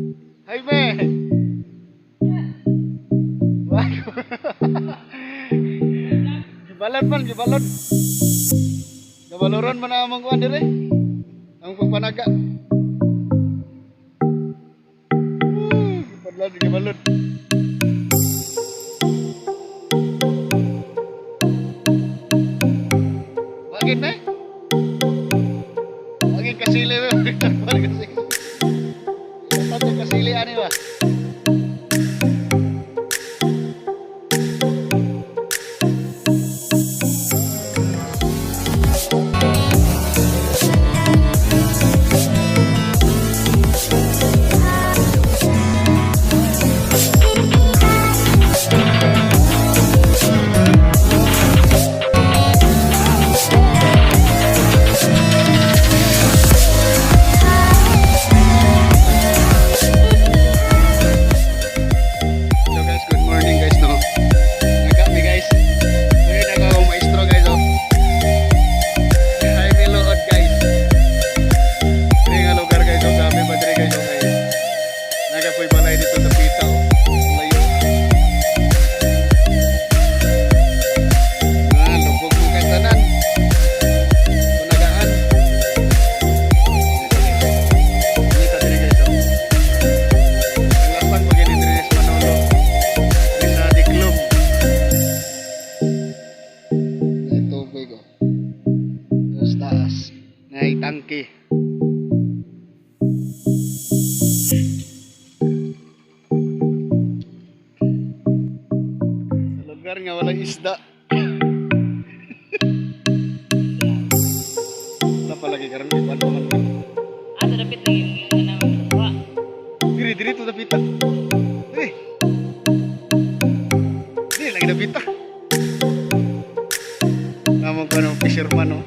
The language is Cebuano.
Hi, me. Gibalod man, gibalod. Gabaloron man ang among kuan dire. Ang pagpanaga. Woo, gibalod, gibalod. Bakit na? Bakit kasili mo? Bakit kasili? Bakit kasili ani ba? Hello guys, good morning guys, no. Nagkami guys. Ngayon ako ang maestro guys, oh. Hi Milood guys. Diri nga lugar guys, oh. Kami pa diri guys, oh. Kay nagapoy balay dito sa pita, oh. Layo. Ah, lubog mo kay tanan. Punagaan. Dito diri guys, oh. Ang lapang pag diri sa Manolo. Diri sa Diklom. May tubig, oh. Sa taas. May tangke. Sa lugar nga walang isda. Wala pa lagi karon kay paano man. Ah, so dapat lagi yung ano, wa. Diri diri to dapita. Eh. Diri lagi dapita. Namo ko ng fisherman, oh.